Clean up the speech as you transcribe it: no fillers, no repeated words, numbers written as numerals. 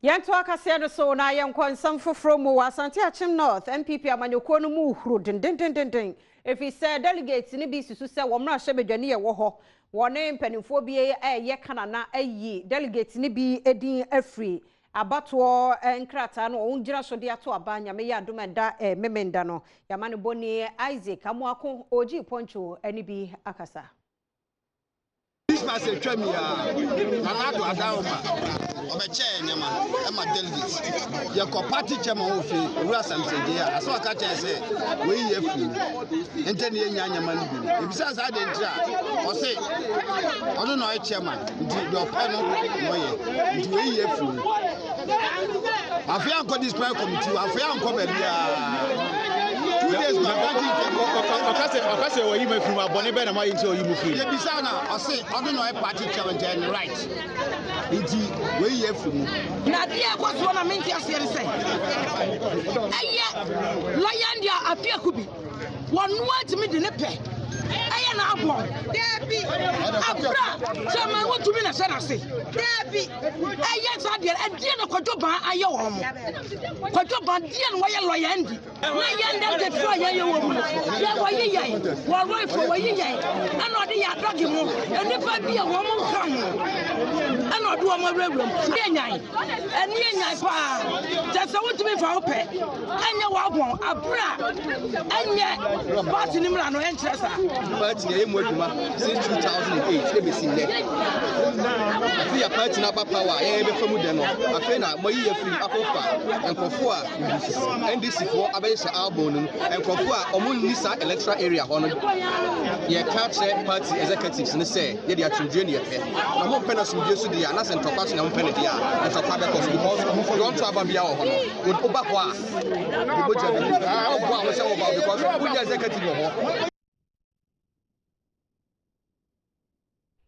Yɛnto akaseɛ no so na yɛnkɔ nsɛm foforɔ mu. Wɔ Asante Akyem North, NPP amanyɔkuo no mu huru dendendenden ɛfiri sɛ delegates no bi susu sɛ wɔn mmarahyɛbadwani a ɛwɔ hɔ wɔne mpanimfoɔ bi reyɛ kanana ayi delegates no bi din afiri abatoɔ nkrataa no wɔn gyina so de ato aba. Nyame yɛ adom ɛda Memenda no, yɛama no bɔni Isaac Amoako Ogyee Poncho ne bi akasa. Christmas atwam yi ara, Nana Addo Adaoma ɔbɛkyɛɛ nneɛma ɛma delegates. Yɛkɔ party chairman wɔ fie, Owura Samson Gyei a, asɛ ɔka kyerɛ sɛ wei yɛ afiri mu. Nti ne yɛnya nneɛma no bi no. Ebisa saa deɛ nti a, ɔse ɔno na ɔyɛ chairman, nti deɛ ɔpɛ no na ɔyɛ. Nti wei yɛ afiri mu. Afei ankɔ disciplinary committee, afei ankɔ baabiara. 2 days ma party. Ɔka sɛ ɔka sɛ wɔyi mu afiri mu, abɔne bɛn na moayɛ nti ɔyi mu firi mu? Yɛbisa na ɔse ɔno na ɔyɛ party chairman, nti ɛyɛ ne right. Nti wei yɛ afiri mu. Na adeɛ a ɛkɔ soɔ na mente aseɛ ne sɛ ɛyɛ lɔya deɛ afiako bi wɔnoa tumi de ne pɛ ɛyɛ n'abɔn abira chairman wotumi na hyɛ n'ase ɛyɛ saa deɛ ɛdeɛ na Kwadwo Ban ayɛ wɔn mo Kwadwo Ban deɛ na wɔyɛ lɔya ndi na yɛn dɛ de fo a yɛyɛ wɔ mu no yɛ wɔyi yɛn wɔrɔ fo wɔyi yɛn ɛna ɔde yɛ adɔge mu nnipa bi a wɔn nka ho ɛna ɔde wɔn awurawura mu. Ɛni enyan, ɛni enyan paa kyɛ sɛ wotumi fa wo pɛ ɛnyɛ w'abɔn abere a ɛnyɛ party ne mmara no ɛnkyerɛ saa. Party na ɛyɛ mu adwuma since 2008 ɛbɛsi nnɛ. Afei yɛ party no aba power a yɛyɛ bɛfa mu dɛ no, afei na moayi yɛ firi akɔfa nkurɔfoɔ a NDC foɔ abɛhyehyɛ album no mu, nkurɔfoɔ a wɔn nni saa electoral area hɔ no. Yɛka kyerɛ party executives no sɛ yɛde atwomdwie ne yɛpɛ, na mo mpɛ no asomdwie so deɛ a, na sɛ ntɔkwa so na mo pɛ no deɛ a, ntɔkwa bɛkɔ so, because deɛ ɔnto aba biara wɔ hɔ no, woba hɔ a, de mogya bɛgu. Ɔboa ho sɛ woba, because wonyɛ executive wɔ hɔ.